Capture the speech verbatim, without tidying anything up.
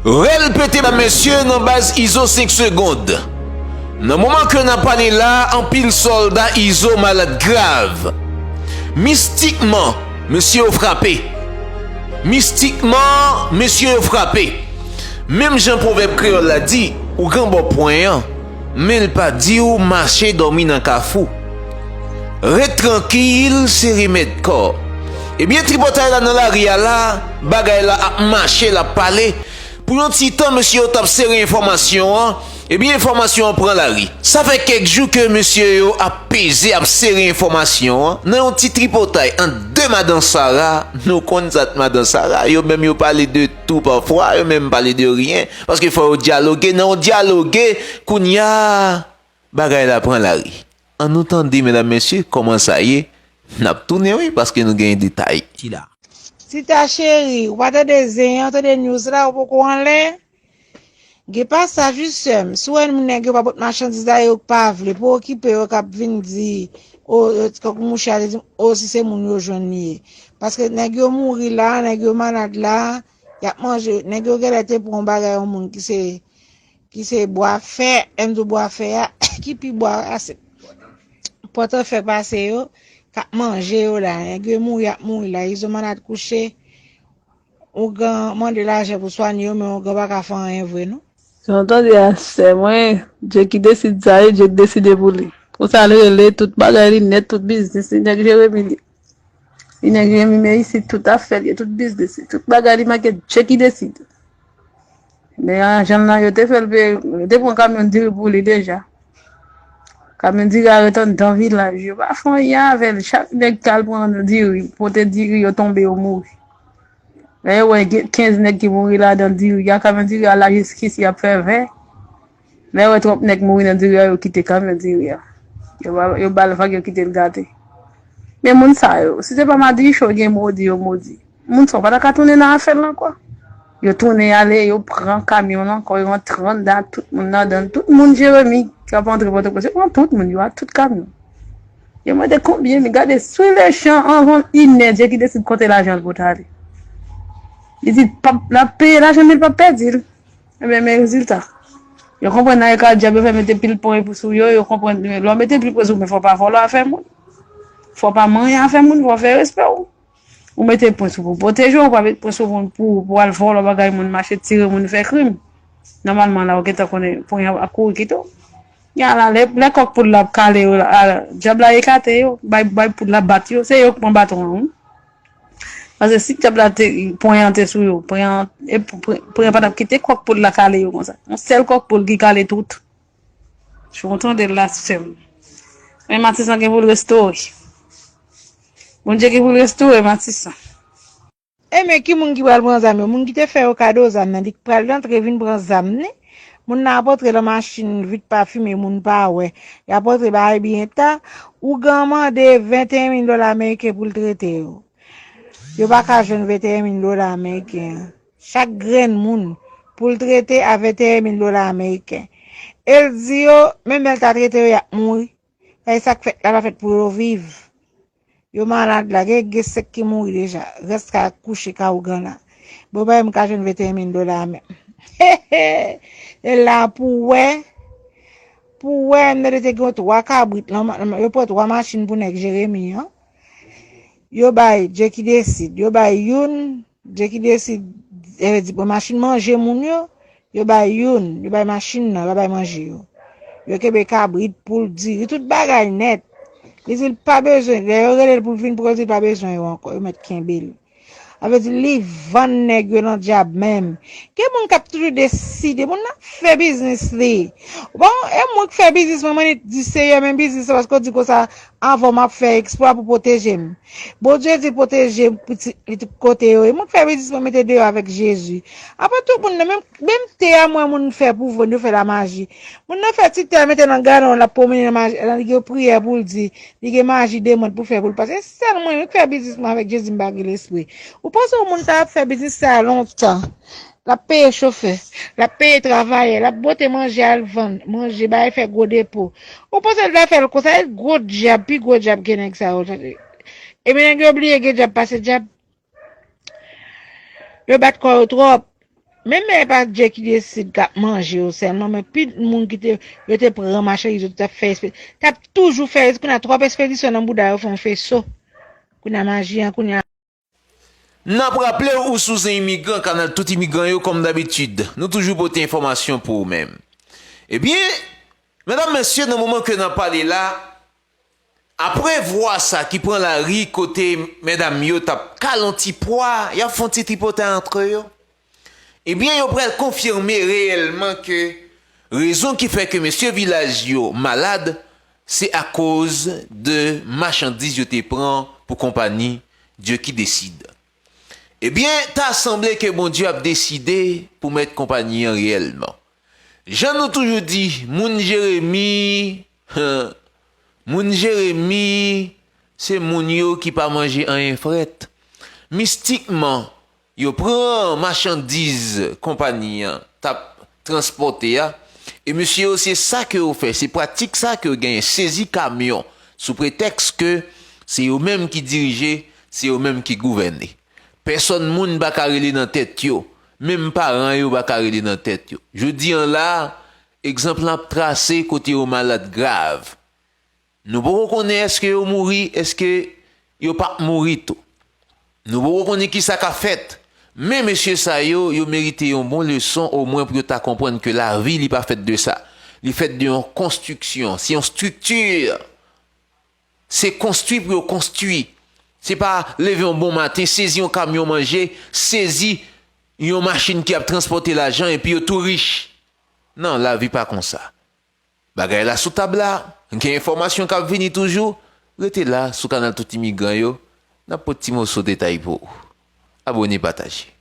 Rèl pete ba mesye nan baz Izo senk segonn. Nan moman ke n ap pale la, anpil sòlda Izo malad grav. Mistikman, mesye yo frape. Mistikman, mesye yo frape. Menm jan pwovèb kreyòl la di, ougan ba w pwen an, men l pa di w mache dòmi nan kafou. Ret trankil, se remèd kò. Ebyen, tripotay la nan lari a la, bagay la ap mache, l ap pale. Pou yon ti tan, mesye yo t ap sere enfòmasyon an, ebyen, enfòmasyon an pran lari. Sa fè kèk jou ke mesye yo ap peze, ap sere enfòmasyon an. Nan yon ti tripotay ant de madan Sara, nou konn sa t madan Sara, yo menm yo pale de tou pafwa, yo menm pale de ryen, paske fò yo dyaloge. Nan yon dyaloge, kounye a, bagay la pran lari. Ann nou tande, medam, mesye, kòman sa ye? N ap tounen, wi, paske nou genyen detay. Tita. Tita cheri, ou pa tande zen an, ou tande news la, ou poko anlè? Gen pasaj, wi, sè m. Si w wè moun nèg yo pa pot machandiz la, yo pa vle, pa okipe yo k ap vin di, o, o, tankou mouche a te di m, o, si se moun yo jwenn li ye. Paske nèg yo mouri la, nèg yo malad la, y ap manje, nèg yo genlè te pran yon bagay yon moun ki se ki se bwa fè, lè m di w bwa fè a, ki pi bwa a, se pòtòfè pase yo, k ap manje yo la. Nèg yo mouri, y ap mouri la. Izo malad kouche, ougan mande lajan pou swanye yo, men ougan pa ka fè anyen vre, non. Sa w tande a, sè mwen, Dye ki deside sa, e Dye k deside pou li. Konsa l rele, tout bagay li nèt, tout biznis li, nèg Jeremi li. Li nèg Jeremi, men isit, tout afè li, tout biznis li, tout bagay li make, Dye ki deside. Men ajan l lan, yo te fè l peye, yo te pran kamyon diri pou li deja. Kamyon diri a ret anndan vilaj, yo pa fè anyen avè l. Chak nèg k al pran diri, pote diri, yo tonbe, yo mouri. Lè yo wè gen kenz nèg ki mouri ladan diri a, kamyon diri a la jiskisi ap fè ven. Lè yo wè twòp nèg mouri nan diri a, yo kite kamyon diri a. Yo ba, yo ba l vag, yo kite l gate. Men moun sa yo, si se pa madichon gen modi, yo modi. Moun sa yo pa ta ka tounen nan afè l ankò. Yo tounen ale, yo pran kamyon l ankò, yo antre anndan, tout moun ladan l. Tout moun Jeremi k ap antre Pòtoprens, yo pran tout moun yo a tout kamyon. Yo mande konbyen, men gade sou lechan anvan inè, Dye ki deside konte lajan l pou t ale. Li di l p ap, l ap peye lajan, men l p ap pèdi l. Ebyen, men rezilta. Yo konprann nan e ka dyab, yo fè mete pil pwen pou sou yo, yo konprann, lè w mete pil pwen sou, men fò w pa vòlò afè moun. Fò w pa manyen afè moun, fò w fè respè w. Ou mete pwen sou pou pwoteje w, ou pa mete pwen sou moun pou, pou al vòlò bagay moun, mache tire moun, fè krim. Nòmalman la, ou gentan konnen pwen an ap kouri kite w. Gen la, lè, lè kòk poul la ap kale yo, la, a, dyab la ekate yo, bay, bay poul la bat yo, se yo k pran baton an, wi. Paske si dyab la te, pwen an te sou yo, pwen an, e, pwen, pwen an pa t ap kite kòk poul la kale yo konsa. Yon sèl kòk poul ki kale tout. Fò w tande l la, sè m. Men Matisan gen pou l restore. Bondye gen pou l restore Matisan. E men ki moun ki pral pran zam yo? Moun ki te fè yo kado zam nan, li k pral rantre vin pran zam ni? Moun nan ap antre nan machin vit pa fimen, moun pa wè. Y ap antre bagay byen ta. Ougan mande venteyen mil dola ameriken pou l trete yo. Yo pa ka jwenn venteyen mil dola ameriken an. Chak grenn moun pou l trete a venteyen mil dola ameriken. E l di yo, menm lè l ta trete yo, y ap mouri. E sa k fèt la pa fèt pou yo viv. Yo malad la, gen, gen sèk ki mouri deja. Rès ka kouche ka ougan la. Bon, pa m ka jwenn venteyen mil dola a menm. E la pou wè, pou wè, m tande te gen twa kabrit lan, yo pran twa machin pou nèg Jeremi an. Yo bay, Dye ki deside, yo bay youn, Dye ki deside, e, di, bon, machin manje moun yo, yo bay youn, yo bay machin nan, yo pa bay manje yo. Yo kenbe kabrit, poul, diri, tout bagay nèt. Li di l pa bezwen, lè yo rele l pou l vin pran, li di l pa bezwen yo ankò, yo mèt kenbe l. Sa vle di li vann nèg yo nan dyab menm. Gen moun k ap toujou deside, moun nan ap fè biznis li. Bon, e mwen k fè biznis mwen, mwen di Seyè, men biznis la, paske w di konsa, avan m ap fè eksplwa pou pwoteje m. Bondye di pwoteje pitit li tout kote yo ye. Mwen k fè biznis mwen mete deyò avèk Jezi. Apre tout moun nan, menm, menm te a mwen moun fè pou vann, yo fè la maji. Moun nan fè ti tè mete nan galon, l ap pwomennen nan maji, nan li gen priyè pou l di, li gen maji demwèt pou fè pou l pase. Se sèl mwen, mwen k fè biznis mwen avèk Jezi, m pa gen lespri. Ou panse yon moun ta ap fè biznis sa a lontan? L ap peye chofè, l ap peye travayè, l ap pote manje al vann, manje, bay fè gwo depo. Ou panse l ta fè l konsa? E gwo dyab, pi gwo dyab ke nèg sa yo, tande. Ebyen nèg yo bliye gen dyab pase dyab. Yo bat kò yo twòp. Menm lè e pa Dye ki desid k ap manje yo sèlman, men pi moun ki te, yo te pran machandiz yo, t ap fè espe-, t ap toujou fè, kounye a twòp espedisyon nan bouda yo fè yon feso. Kounye a maji an, kounye a N ap raple w, ou sou Zen Imigran, kanal tout imigran yo, kòm dabitid. Nou toujou pote enfòmasyon pou ou menm. Ebyen, medam, mesye, nan moman ke n ap pale la, apre vwa sa ki pran lari kote medam yo t ap kale yon ti pwa, y ap fè yon ti tripotay antre yo. Ebyen, yo pral konfime reyèlman ke rezon ki fè ke mesye vilaj yo malad, se akoz de machandiz yo te pran pou konpayi Dye ki desid. Ebyen, ta sanble ke Bondye ap deside pou mèt konpayi an reyèlman. Jan nou toujou di, moun Jeremi, moun Jeremi, se moun yo ki pa manje anyen frèt. Mistikman, yo pran machandiz konpayi an t ap transpòte a, e mesye yo, se sa ke yo fè, se pratik sa ke yo genyen, sezi kamyon, sou pretèks ke se yo menm ki dirije, se yo menm ki gouvène. Pèsòn moun pa ka rele nan tèt yo, menm paran yo pa ka rele nan tèt yo. Jodi an la, egzanp lan ap trase kote yo malad grav. Nou poko konnen èske yo mouri, èske yo p ap mouri tou. Nou poko konnen kisa k ap fèt. Men mesye sa yo, yo merite yon bon leson, omwen pou yo ta konprann ke lavi, li pa fèt de sa. Li fèt de yon konstriksyon. Se yon estrikti. Se konstwi pou yo konstwi. Se pa leve yon bon maten, sezi yon kamyon manje, sezi yon machin ki ap transpòte lajan epi yo tou rich. Non, lavi pa konsa. Bagay la sou tab la, gen enfòmasyon k ap vini toujou. Rete la sou kanal tout imigran yo, n ap pote ti moso detay pou ou. Abòne, pataje.